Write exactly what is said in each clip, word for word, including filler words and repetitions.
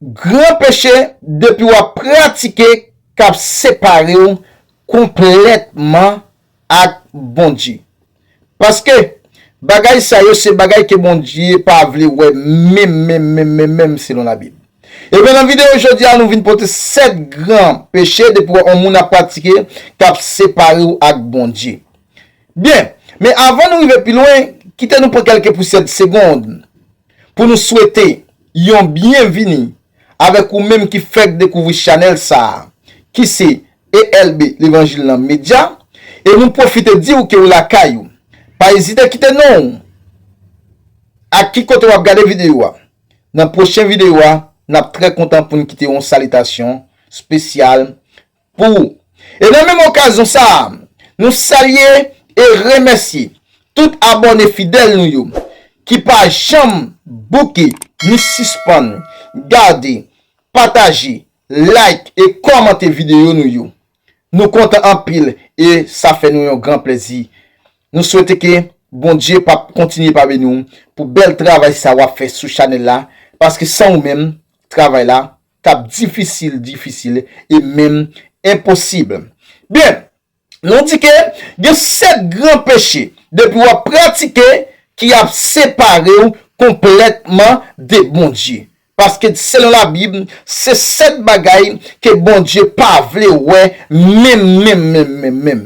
gran peche depi w ap pratike k ap separe w konplètman ak Bondye. Paske bagay sa yo se bagay ke Bondye pa vle wè menm, menm, menm, menm, menm selon Labib. Ebyen, nan videyo jodi a, nou vin pote sèt gran peche depi w wè yon moun ap pratike k ap separe w ak Bondye. Byen, men avan nou rive pi lwen, kite nou pran kèlke pousèt segonn pou nou swete yon byenvini avèk ou menm ki fèk dekouvri chanèl sa a, ki se E L B Levanjil nan Medya, e nou pwofite di w ke w lakay ou. Pa ezite kite non w ak ki kote w ap gade videyo a. Nan pwochen videyo a, n ap trè kontan pou n kite yon salitasyon espesyal pou ou. E nan menm okazyon sa a, nou salye e remèsye tout abòne fidèl nou yo ki pa janm bouke ni sispann gade, pataje, like e kòmante videyo nou yo. Nou kontan anpil e sa fè nou yon gran plezi. Nou swete ke Bondye p ap kontinye pa beni w pou bèl travay sa w ap fè sou chanèl la, paske san ou menm, travay la t ap difisil, difisil e menm enposib. Byen, nou di ke gen sèt gran peche depi w ap pratike ki ap separe w konplètman de Bondye. Paske selon Labib, se sèt bagay ke Bondye pa vle wè menm, menm, menm, menm, menm.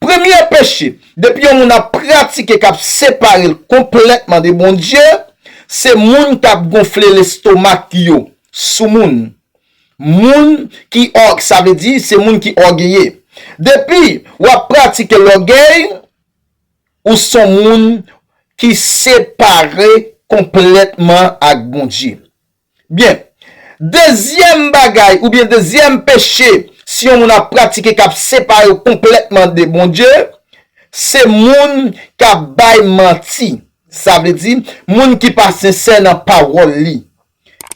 Premye peche, depi yon moun ap pratike k ap separe l konplètman de Bondye, se moun k ap gonfle lestomak yo sou moun. Moun ki òg, sa vle di se moun ki ògeye. Depi w ap pratike lògèy, ou s on moun ki separe konplètman ak Bondye. Byen, dezyèm bagay oubyen dezyèm peche, si yon moun ap pratike k ap separe w konplètman de Bondye, se moun k ap bay manti. Sa vle di, moun ki pa sensè nan pawòl li.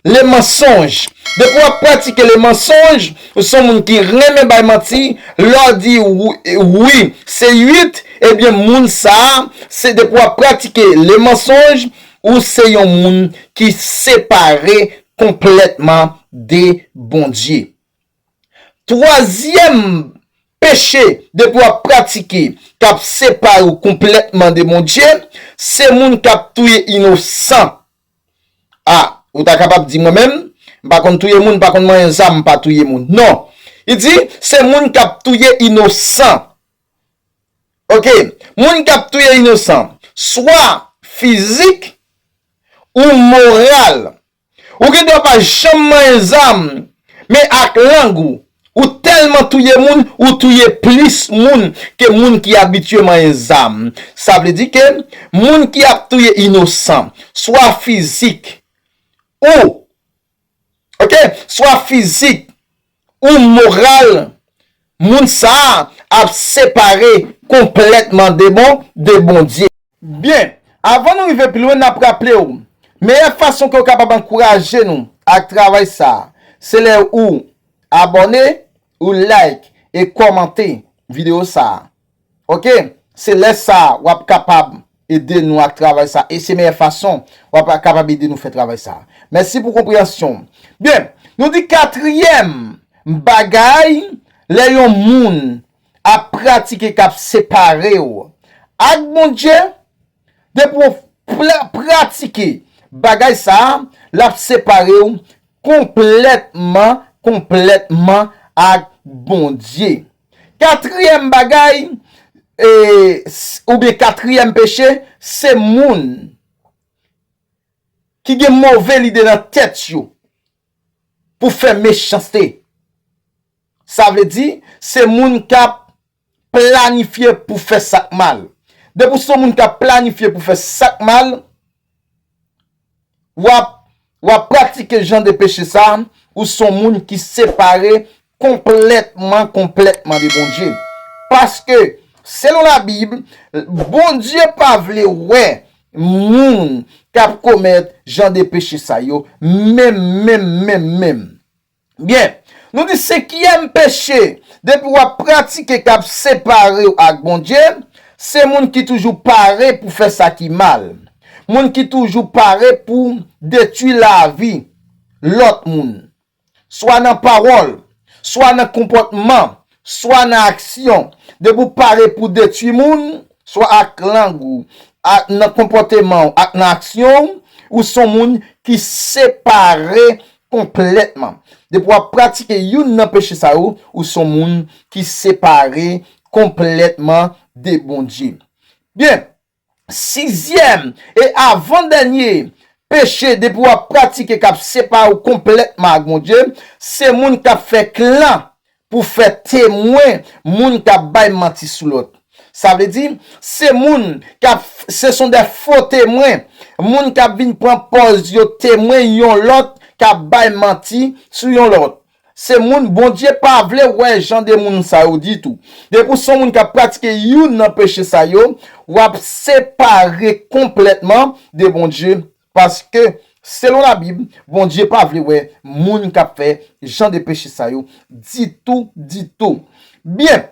Le mensonge. Depi w ap pratike le mensonge, ou s on moun ki renmen bay manti, lè w di wi, wi, se uit, ebyen, moun sa a, se depi w ap pratike le mensonge, ou se yon moun ki separe konplètman de Bondye. Twazyèm peche, depi w ap pratike, k ap separe w konplètman de Bondye, se moun k ap touye inosan. A, ou ta kapab di mwen menm, m pa konn touye moun, m pa konn manyen zam, m pa touye moun. Non. Li di, se moun k ap touye inosan. Oke, moun k ap touye inosan, swa fizik ou moral. Ou gen dwa pa janm manyen zam, men ak lang ou, ou tèlman touye moun, ou touye plis moun ke moun ki abitye manyen zam. Sa vle di ke moun ki ap touye inosan, swa fizik, ou, oke, swa fizik, ou moral, moun sa a ap separe konplètman de bon, de Bondye. Byen, avan nou rive pi lwen, n ap raple w, meyè fason ke w kapab ankouraje nou ak travay sa a, se lè ou abòne, ou like e kòmante videyo sa a. Oke? Se lè sa a w ap kapab ede nou ak travay sa a. E se meyè fason w ap kapab ede nou fè travay sa a. Mèsi pou konpreyansyon w. Byen, nou di katriyèm bagay, lè yon moun ap pratike k ap separe w ak Bondye, depi w pra- pratike bagay sa a, l ap separe w konplètman, konplètman ak Bondye. Katriyèm bagay, e, s- oubyen katriyèm peche, se moun ki gen move lide nan tèt yo pou fè mechanste. Sa vle di, se moun k ap planifye pou fè sa k mal. Depi w se yon moun k ap planifye pou fè sa k mal, w ap, w ap pratike jan de peche sa a, ou se yon moun ki separe konplètman, konplètman de Bondye. Paske, selon Labib, Bondye pa vle wè moun k ap komèt jan de peche sa yo, menm, menm, menm, menm. Byen, nou di senkyèm peche, depi w ap pratike k ap separe w ak Bondye, se moun ki toujou pare pou fè sa ki mal. Moun ki toujou pare pou detwi lavi lòt moun, swa nan pawòl, swa nan konpòtman, swa nan aksyon, depi w pare pou detwi moun, swa ak lang ou, ak nan konpòteman w, ak nan aksyon w, ou se yon moun ki separe konplètman. Depi w ap pratike youn nan peche sa yo, ou se yon moun ki separe konplètman de Bondye. Byen, sizyèm e avan dènye peche depi w ap pratike k ap separe w konplètman ak Bondye, se moun k ap fè klan pou fè temwen, moun k ap bay manti sou lòt. Sa vle di, se moun k ap, se son de fo temwen, moun k ap vin pran pòz yo temwen yon lòt, k ap bay manti sou yon lòt. Se moun Bondye pa vle wè jan de moun sa yo ditou. Depi w se yon moun k ap pratike youn nan peche sa yo, w ap separe konplètman de Bondye. Paske, selon Labib, Bondye pa vle wè moun k ap fè jan de peche sa yo ditou, ditou. Byen,